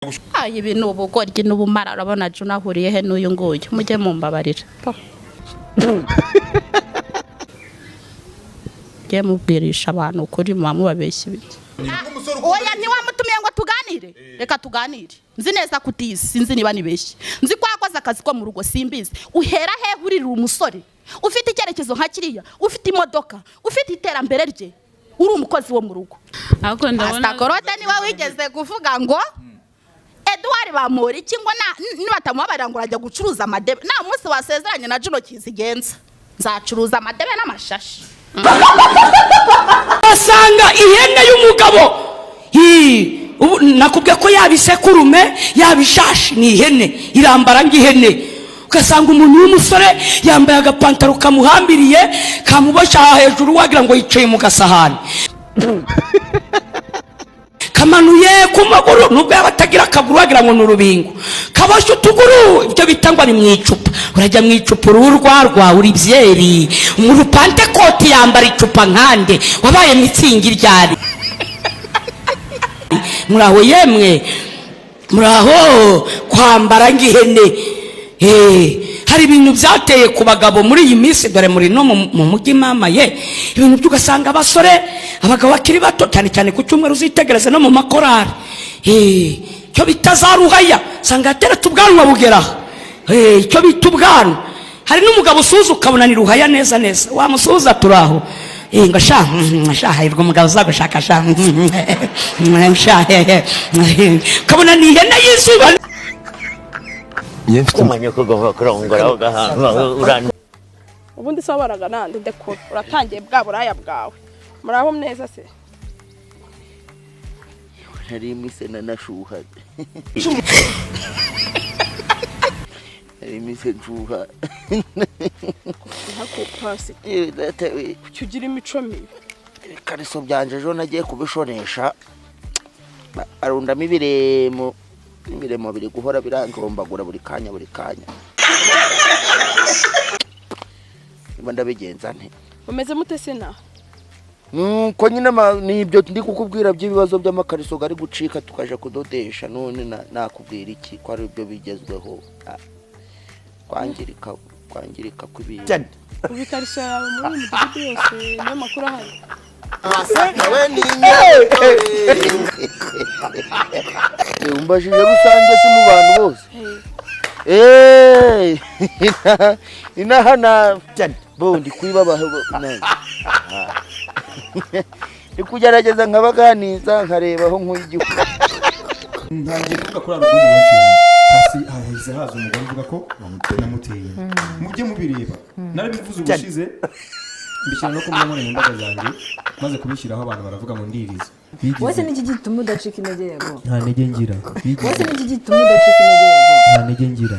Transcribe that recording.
Ibi ni ubugoryi n'ubumara. Urabona Juno ahuriye he n'uyu nguyu? Mujye mumbabarira, mujye mubwirisha abantu ukuri, muba mubabeshya ibiki? Oya, ntiwamutumiye ngo tuganire? Reka tuganire. Nzi neza ko utizi, sinzi niba nibeshye. Nzi ko wakoze akazi ko mu rugo, simbizi. Uhera he uririra umusore ufite icyerekezo nka kiriya, ufite imodoka, ufite iterambere rye, uri umukozi wo mu rugo? Ariko ndabona Pastor Claude niwe wigeze kuvuga ngo Edouard Bamporiki ngo nibatamubabarira ngo arajya gucuruza amadebe. Nta munsi wasezeranye na Juno Kizigenza, nzacuruza amadebe n'amashashi. Basanga ihene y'umugabo. Hi, ubu nakubwiye ko yaba isekurume, yaba ishashi, ni ihene, irambara nk'ihene. Ugasanga umuntu w'umusore yambaye agapantaro kamuhambiriye, kamuboshye aha hejuru, wagira ngo yicaye mu gasahani, kamanuye ku maguru. Nubwo yaba atagira akaguru, wagira ngo ni urubingo, kaboshye utuguru. Ibyo bita ngo ni mu icupa. Urajya mu icupa, uruhu rwarwa uri byeri. Umuntu pantekoti yambara icupa nkande? Wabaye mitsingi ryari? Muraho yemwe, muraho. Kwambara nk'ihene. Hari ibintu byateye ku bagabo muri iyi minsi. Dore muri no mu mujyi mama ye, ibintu byo ugasanga abasore, abagabo bakiri bato, cyane cyane ku cyumweru, uzitegereze no mu makorari, icyo bita za ruhaya, usanga yateretse ubwanwa bugera aha. Icyo bita ubwanwa. Hari n'umugabo usuhuza ukabona ni ruhaya neza neza, wamusuhuza, turaho, ngo sha sha, hahirwa umugabo uzagushaka sha sha, ukabona ni ihene y'izuba. Njye mfite Kumenya ko ugomba kurongora ugahamba urana. Ubundi se wabaraga nande? Ndekura, uratangiye bwa buraya bwawe. Muraho neza se? Nari imise nanashuha, nari imise nshuha. Ntako pasi. Yewe data we. Kuki ugira imico mibi? Ibikariso byanje ejo nagiye kubishonesha, arundamo ibiremo, ibiremo biri guhora biranjombagura buri kanya buri kanya. Niba ndabigenza nte? Umeze mute se na? Nuko nyine nibyo ndi kukubwira by'ibibazo by'amakariso gari gucika, tukaja kudodesha. None nakubwira iki ko ari byo bigezweho? Kwangirika, kwangirika kw'ibintu. Ubu ikariso yawe muri uyu mudugudu yose niyo makuru ahari. Umbajije rusange, si mu bantu bose. Eh, inaha na bo ndi kwiba ndi kugerageza nkabaganiza, nkareba aho nkuye igihugu. Ntangiye kuvuga kuri alubumu launch yanjye, hasi hahise haza umugore uvuga ko namuteye. Mujye mubireba, narabivuze ubushize, mbishyira no ku mbuga nkoranyambaga zanjye. Maze kubishyiraho, abantu baravuga ngo ndiriza. Wowe Bigize niki gituma udacika intege yego? Nta ntege ngira. Wowe Bigize niki gituma udacika intege yego? Nta ntege ngira.